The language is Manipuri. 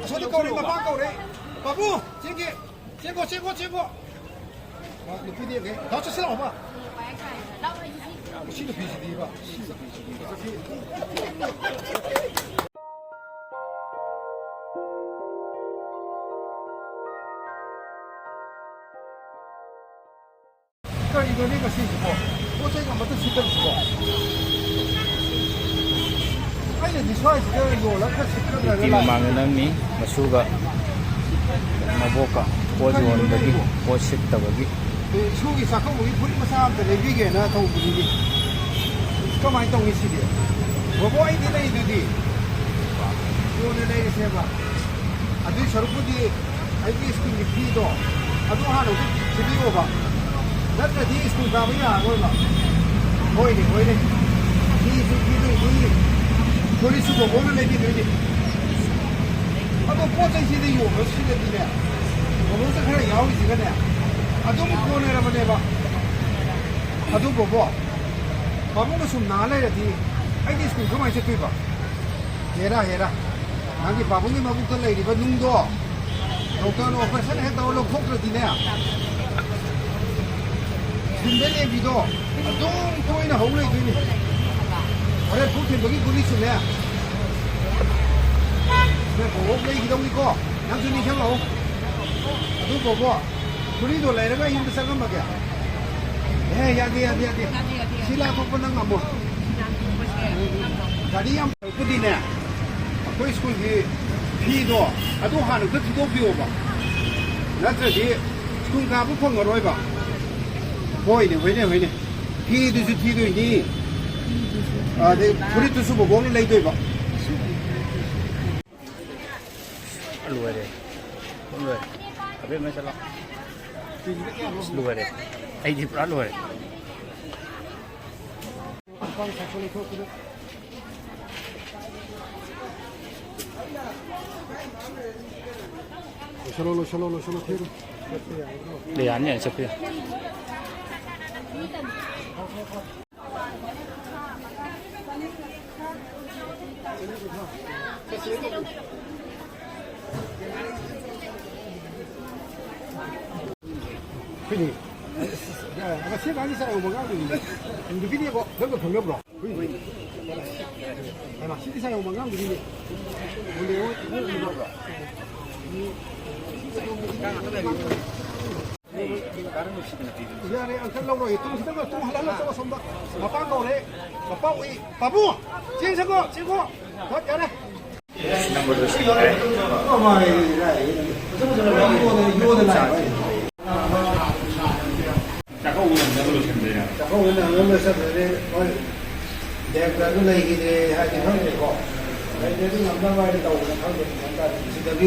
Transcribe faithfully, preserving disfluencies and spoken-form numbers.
ꯑꯁꯣꯝꯗ ꯀꯧꯔꯦ, ꯃꯄꯥ ꯀꯧꯔꯦ꯫ ꯄꯥꯕꯨꯡ, ꯆꯦꯟꯒꯦ꯫ ꯆꯦꯟꯈꯣ, ꯆꯦꯟꯈꯣ, ꯆꯦꯟꯈꯣ꯫ ꯅꯨꯄꯤꯗꯤ ꯌꯦꯡꯒꯦ꯫ ꯂꯥꯛꯑꯣ, ꯆꯠꯁꯤ ꯂꯥꯛꯑꯣꯕ꯫ ꯁꯤ ꯅꯨꯄꯤꯁꯤꯗꯤꯕ꯫ ꯀꯔꯤꯅꯣꯅꯦ ꯉꯁꯤꯁꯤꯕꯣ? ꯄꯣꯠ ꯆꯩ ꯑꯃꯠꯇ ꯁꯤꯠꯇꯕꯁꯤꯕꯣ? ꯑꯩꯅꯗꯤ ꯁ꯭ꯋꯥꯏꯁꯤꯗ ꯌꯣꯜꯂꯒ ꯈꯔ ꯁꯤꯠꯀꯗ꯭ꯔꯅ ꯅꯨꯄꯤ ꯂꯥꯛꯏ꯫ ꯃꯃꯥꯡꯗ ꯅꯝꯃꯤ, ꯃꯁꯨꯒ ꯃꯕꯣꯛꯀ ꯄꯣꯠ ꯌꯣꯟꯕꯒꯤ, ꯄꯣꯠ ꯁꯤꯠꯇꯕꯒꯤ꯫ ꯑꯦ, ꯏꯁꯨꯒꯤ ꯆꯥꯛꯀꯧꯕꯒꯤ ꯐꯨꯔꯤꯠ ꯃꯆꯥ ꯑꯝꯇ ꯂꯩꯕꯤꯒꯦꯅ ꯇꯧꯕꯅꯤꯅꯦ꯫ ꯀꯃꯥꯏꯅ ꯇꯧꯅꯤ ꯁꯤꯗꯤ? ꯕꯣꯕꯣ, ꯑꯩꯗꯤ ꯂꯩꯗꯨꯗꯤ꯫ ꯀꯣꯟꯅ ꯂꯩꯔꯁꯦꯕ꯫ ꯑꯗꯨꯏ ꯁꯔꯨꯛꯄꯨꯗꯤ ꯑꯩꯒꯤ ꯁ꯭ꯀꯨꯜꯒꯤ ꯐꯤꯗꯣ ꯑꯗꯨ ꯍꯥꯟꯅ ꯑꯃꯨꯛ ꯊꯤꯕꯤꯌꯣꯕ, ꯅꯠꯇ꯭ꯔꯗꯤ ꯁ꯭ꯀꯨꯜ ꯀꯥꯕ ꯌꯥꯔꯔꯣꯏꯕ꯫ ꯍꯣꯏꯅꯦ, ꯍꯣꯏꯅꯦ, ꯐꯤꯁꯨ ꯄꯤꯗꯣꯏꯅꯤ, ꯐꯨꯔꯤꯠꯁꯨ ꯕꯣꯕꯣꯅ ꯂꯩꯕꯤꯗꯣꯏꯅꯤ꯫ ꯑꯗꯣ ꯄꯣꯠ ꯆꯩꯁꯤꯗꯤ ꯌꯣꯟꯕ ꯁꯤꯗꯗꯤꯅꯦ, ꯕꯣꯕꯣꯁꯦ ꯈꯔ ꯌꯥꯎꯔꯤꯁꯤꯒꯅꯦ ꯑꯗꯨꯝ ꯀꯣꯟꯅꯔꯕꯅꯦꯕ꯫ ꯑꯗꯨ ꯕꯣꯕꯣ, ꯄꯥꯕꯨꯡꯅ ꯁꯨꯝ ꯅꯥ ꯂꯩꯔꯗꯤ ꯑꯩꯗꯤ ꯁ꯭ꯀꯨꯜ ꯀꯃꯥꯏꯅ ꯆꯠꯇꯣꯏꯕ? ꯍꯦꯔꯥ, ꯍꯦꯔꯥ, ꯅꯪꯒꯤ ꯄꯥꯕꯨꯡꯒꯤ ꯃꯕꯨꯛꯇ ꯂꯩꯔꯤꯕ ꯅꯨꯡꯗꯣ ꯗꯣꯛꯇꯔꯅ ꯑꯣꯄꯔꯦꯁꯟ ꯍꯦꯛ ꯇꯧꯔ ꯂꯧꯊꯣꯛꯇ꯭ꯔꯗꯤꯅꯦ, ꯊꯤꯟꯕ ꯂꯦꯡꯕꯤꯗꯣ ꯑꯗꯨꯝ ꯇꯣꯏꯅ ꯍꯧ ꯂꯩꯗꯣꯏꯅꯤ꯫ ꯍꯣꯔꯦꯟ ꯄꯨꯛ ꯊꯤꯟꯕꯒꯤ ꯒꯨꯂꯤꯁꯨꯅꯦ, ꯅꯪ ꯀꯣꯛ ꯂꯩꯈꯤꯗꯧꯅꯤꯀꯣ, ꯅꯪꯁꯨ ꯅꯤꯡꯁꯤꯡꯂꯛꯑꯣ꯫ ꯑꯗꯨ ꯕꯣꯕꯣ, ꯒꯨꯂꯤꯗꯣ ꯂꯩꯔꯒ ꯌꯨꯝꯗ ꯆꯪꯉꯝꯃꯒꯦ꯫ ꯑꯦ, ꯌꯥꯗꯦ, ꯌꯥꯗꯦ, ꯌꯥꯗꯦ꯫ ꯁꯤ ꯂꯥꯟꯊꯣꯛꯄ ꯅꯪ ꯉꯝꯃꯣꯏ꯫ ꯒꯥꯔꯤ ꯌꯥꯝ ꯐꯔꯛꯄꯨꯗꯤꯅꯦ, ꯑꯩꯈꯣꯏ ꯁ꯭ꯀꯨꯜꯒꯤ ꯐꯤꯗꯣ ꯑꯗꯨ ꯍꯥꯟꯅ ꯑꯝꯇ ꯊꯤꯗꯣꯛꯄꯤꯌꯣꯕ, ꯅꯠꯇ꯭ꯔꯗꯤ ꯁ꯭ꯀꯨꯜ ꯀꯥꯕ ꯐꯪꯉꯔꯣꯏꯕ꯫ ꯍꯣꯏꯅꯦ, ꯍꯣꯏꯅꯦ, ꯍꯣꯏꯅꯦ꯫ ꯐꯤꯗꯨꯁꯨ ꯊꯤꯗꯣꯏꯅꯤ, ꯑꯗꯩ ꯐꯨꯔꯤꯠꯇꯨꯁꯨ ꯕꯣꯕꯣꯛꯅ ꯂꯩꯗꯣꯏꯕ꯫ ꯂꯣꯏꯔꯦ꯫ ꯂꯣꯏꯔꯦ꯫ ꯑꯕꯦꯝꯃ ꯆꯠꯂꯣ꯫ ꯑꯁ, ꯂꯣꯏꯔꯦ꯫ ꯑꯩꯗꯤ ꯄꯨꯔꯥ ꯂꯣꯏꯔꯦ꯫ ꯂꯣꯏꯁꯜꯂꯣ, ꯂꯣꯏꯁꯜꯂꯣ, ꯂꯣꯏꯁꯜꯂꯣ, ꯊꯦꯡꯉꯦ꯫ ꯌꯥꯅꯤ, ꯌꯥꯅꯤ, ꯆꯠꯄ ꯌꯥꯏ꯫ ꯑꯩꯈꯣꯏꯅꯤ꯫ ꯑꯁꯤ ꯑꯉꯥꯡꯁꯤ ꯆꯥꯛ ꯌꯧꯕ ꯑꯉꯥꯡꯗꯨꯅꯤꯅꯦ꯫ ꯅꯨꯄꯤꯅꯦꯀꯣ, ꯅꯪꯒ ꯈꯪꯅꯕ꯭ꯔꯣ? ꯑꯩꯈꯣꯏ꯫ ꯍꯩꯃꯥ, ꯁꯤꯗꯤ ꯆꯥꯛ ꯌꯧꯕ ꯑꯉꯥꯡꯗꯨꯅꯤꯅꯦ꯫ ꯃꯨꯟꯗꯦ, ꯍꯣꯏ, ꯏꯃꯨꯡ ꯃꯨꯟꯗꯕ꯭ꯔꯣ? ꯌꯥꯔꯦ, ꯑꯪꯀꯜ ꯂꯧꯔꯣꯏ꯫ ꯇꯨ ꯈꯤꯇꯪ ꯇꯨ ꯍꯜꯍꯜꯂꯣ, ꯆꯠꯂꯣ ꯁꯣꯝꯗ꯫ ꯃꯄꯥ ꯀꯧꯔꯦ꯫ ꯃꯄꯥ ꯎꯏ꯫ ꯄꯥꯕꯨꯡ! ꯆꯦꯡ ꯁꯪꯉꯣ, ꯆꯦꯡ ꯁꯪꯉꯣ꯫ ꯍꯣꯏ, ꯌꯥꯔꯦ꯫ ꯆꯥꯛꯀꯧꯕ ꯅꯪꯅꯕ ꯂꯣꯏꯁꯤꯟꯗꯣꯏꯔꯥ? ꯆꯥꯛꯀꯧꯕ ꯅꯪꯅꯕ ꯂꯣꯏꯁꯤꯟꯗꯣꯏꯅꯦ꯫ ꯍꯣꯏ꯫ ꯗꯥꯏꯔꯦꯛꯇꯔꯗꯨ ꯂꯩꯈꯤꯗ꯭ꯔꯦ ꯍꯥꯏꯗꯤ ꯈꯪꯗ꯭ꯔꯦꯀꯣ꯫ ꯂꯩꯇ꯭ꯔꯗꯤ ꯉꯝꯅꯕ ꯍꯥꯏꯅ ꯇꯧꯕꯅ ꯈꯪꯗꯦ, ꯒ꯭ꯌꯥꯟ ꯇꯥꯗꯦ꯫ ꯁꯤꯗꯒꯤ